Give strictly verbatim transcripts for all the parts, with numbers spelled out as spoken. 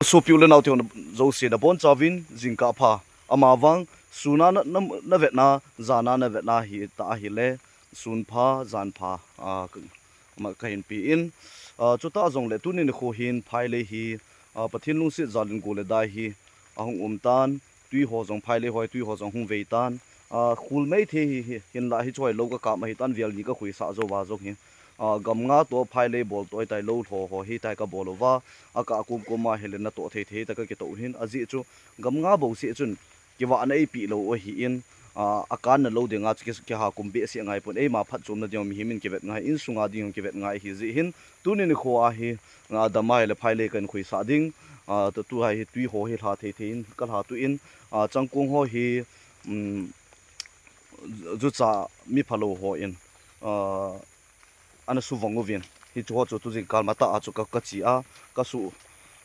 Sopi u le nao te ho jouse nabonchauvin jingkah pha. Amavang suna na, na, na vetna, jana na vetna hita ahile, sun pha, jan pha, a, ka, ma, kahin pe in. A, chuta jongle tuni nikho hin phailei hi, a, Pathen lungset jal in go le dai hi ahung um tan, tui ho jong, phailei ho hi tui ho jong hung vei tan. A, khul mai thei hi, hi, hinlah hichu hi lou kakap ahi tan, vel ni kakhuisah jou va jong hi. A, gam nga toh phailei bol toh hitai, lou lho ho hitai kabol uva, akah kum kum ahile natoh thei thei ta kakitoh hin, ajeh chu gam nga bouseh chun kivahna eipeh lou u ahin, a, akanna lou dinga chu ki, kiha kum behseh angai pon, eima phatchomna dinga mihem in kivet ngai, insunga ding jong kivet ngai ahi jeh hin, tuni nikho a hi, a, dam ahile phailei kahin khuisah ding, a, tu, tu hi tui ho hi lha thei thei in kalha tuh in, a, changkong ho hi, um, jucha mi phalou hon, a, ana suvang uvin. Hichu ho chu tu jingkah matah a chu ka, kache a, kasu,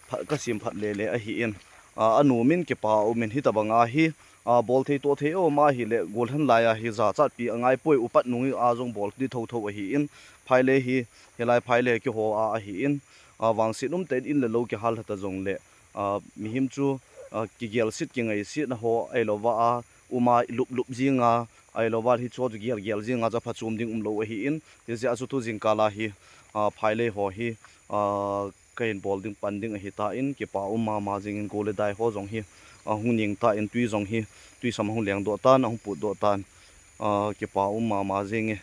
pha, kasem phat le le ahin. A, anom in kipa aumin, hitobang a hi, a, bol thei toh thei um ahile, golhang lai a hi jachatpi angai poi, upat nung a jong bol ding thotho ahin. Phailei hi, hilai phailei kiho a ahin. A, vangset umtah in in le lou kihal lhata jongle, a, mihem chu, a, kigelset, kingaisetna ho ahilouva a, uma lup lup jinga, ahilouva hichu chu gel gel jinga chu phatchom ding umlou ahin, hijeh a chu tu jingkah a hi, a, phailei ho hi, a, kahin bol ding pan ding ahitan, kipa um mama jengin, go le dai ho jong hi, a, hung ning tan, tui jong hi, tui sam hung leng doh tan, ahung put doh tan, a, kipa um mama jenge,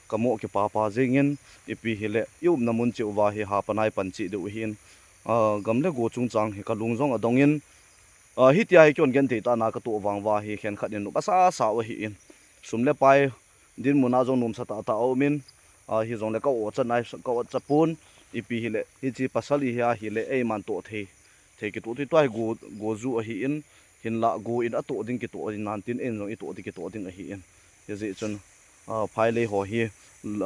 kamo kipa pa jengin, ipi hile, i umna mun cheh uva hi hapan a ipan cheh diu ahin, a, gam le go chungchang hi kalung jong adongin, A, hitia hi keiman genthei tah a katoh vang uva hi khenkhat in nop asa sa u ahin. Sum le pai dinmun a jong nomsa tah tah aumin, a, hijongle ka o cha nai, ka o cha pon, ipi hile, hiche pasal ihi ahile, eiman toh thei, thei kitoh ti tua hi go, go ju ahin, hinlah go in atoh ding kitoh ding nan tin, eiman jong itoh ding kitoh ding ahin. Hijeh chun, a, phailei ho hi,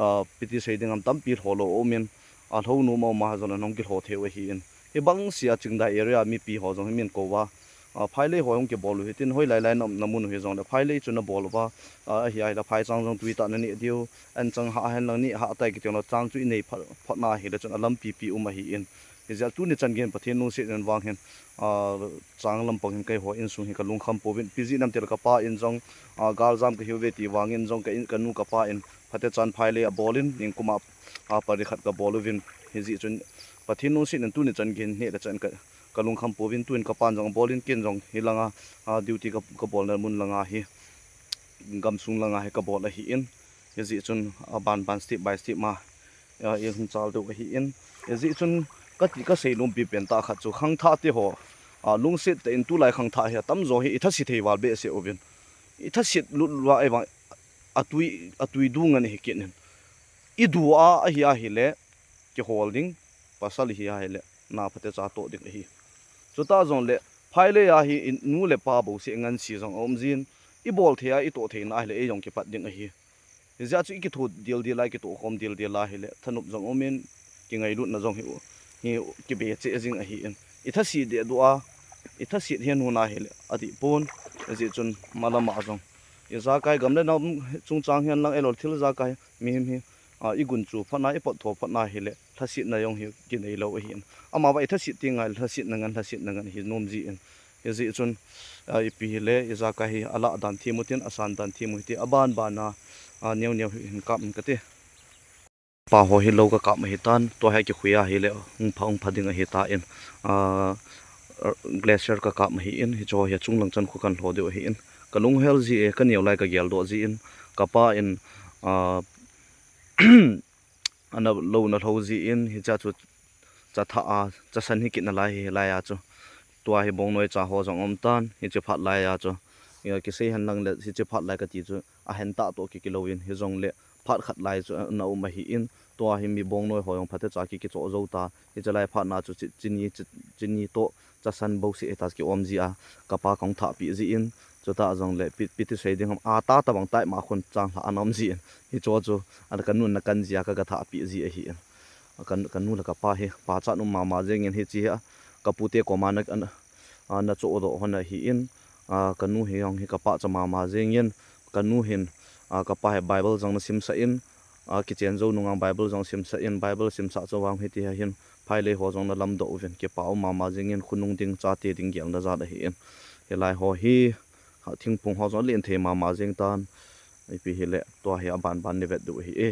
a, piti sei ding ham tampi lho lou aumin, a, lho nom aum a jongle nahung kilho thei u ahin. Hibang sea Chingdai area mipi ho jong hi min kou va, a, phailei ho hung kibol u hitin, hoilai lai na, na mun u hijongle phailei chu nabol uva, a, ahi ahile phaichang jong tui tah naneh diu, anchang hah hen lang neh hah tai kiti jongle chang chu inei phat, phat na ahile chun alampi pi um ahin. Hijeh a tuni chan geiyin Pathen lungset in vang hin, a, chang lampang hin keiho insung hi kalungkham pouvin, ipi jeh ham itile kapa in jong, a, galjam kahiuve ti vangin jong ka in, kanu kapa in phatechan phailei abolin, ningkum a, a, pari khat kabol uvin, hijeh chun Pathen lungset in tuni chan geiyin neh le chah in ka, kalungkham pouvin, tuin kapan jong abolin, ken jong hilanga, a, duty ka, kabolna mun langa hi, gamsung langa hi kabol ahin, hijeh chun aban ban step by step ma, a, i hung chal diu ahin, hijeh chun kati, kasei nompi pen tah khat chu khangthah te ho, a, lungset tah in tulai khangthah hi atamjo hi ithaset thei val behseh uvin, ithaset lut lut a ahivang atui, atui du ngen ahi kit in, idu a ahi ahile kihol ding, pasal ihi ahile na phatecha toh ding ahi. Chutah jongle phailei a hi nu le pa bouseh ngansi jong aum jin, ibol thei a itoh theina ahile ei jong kipat ding ahi. Hijeh a chu ikitho dildil a, ikitohkhom dildil ahile thanop jong umin, kingailutna jong hi, hi kibe cheh jing ahin. Ithaset deh duh a, ithaset hen hun ahile adih pon, hijeh chun malam a jong ijakai gam le nam chungchang hen lang ahilou thil jakai mihem hi, a, igunchu phatna, ipot tho phatna hile lhasetna jong hi kinei lou ahin. Amavang ithaset teng ahile lhasetna ngen, lhasetna ngen hi nom jin. Hijeh chun, a, ipi hile ijakai hi alah dan them utin, asan dan them u hite, aban ban a, a, neo neo hi hin kap in kate. Pa ho hi lou kakap ahitan, tua hi kikhui ahile hung pha, hung pha ding ahitan, a, glacier kakap ahin, hicheho hi achung lang chan khu kan lho diu ahin. Kalunghel ji e, kaneo lai kageldoh jin, kapa in, a, ana lou ana lho jin, hichea chu chathah a, chasan hi kit nalai hi, hilai a chu. Tua hi bongnoi cha ho jong aum tan, hiche phat lai a chu. Kisei hen lang le, hiche phat lai kati chu, ahen tah toh kiki louvin, hijongle phat khat lai chu ana um ahin, tua hi mi bongnoi ho jong phatecha ki, kichoh jou ta, hiche lai phat na chu chi, chini, chi, chini toh, chasan bouseh hita kium ji a, kapa kahung thahpeh jin, chutah jongle pi, piti sei ding ham, ata tabang tai ma khun changlhah ana um jin, hicheho chu, ana kanun ana kan ji a kaga thahpeh ji ahin. Ka, kanu le kapa hi pachat um mama jengin hiche hi, kapute koma na, ana, ana chohdoh hon ahin, a, kanu hi jong hi kapachat mama jengin, kanu hin, a, kapa hi Bible jong ana simsah in, a, kichen jou nunga Bible jong simsah in, Bible simsah chu vang hiti hin, phailei ho jong nalamdoh uvin, kipa um mama jingin, khonung ding, chate ding gelna jat ahin. Hilai ho hi, ha, thingphung ho jong alen thei mama jing tan. Ipi hile, tua hi abanban ni vet diu ahi e.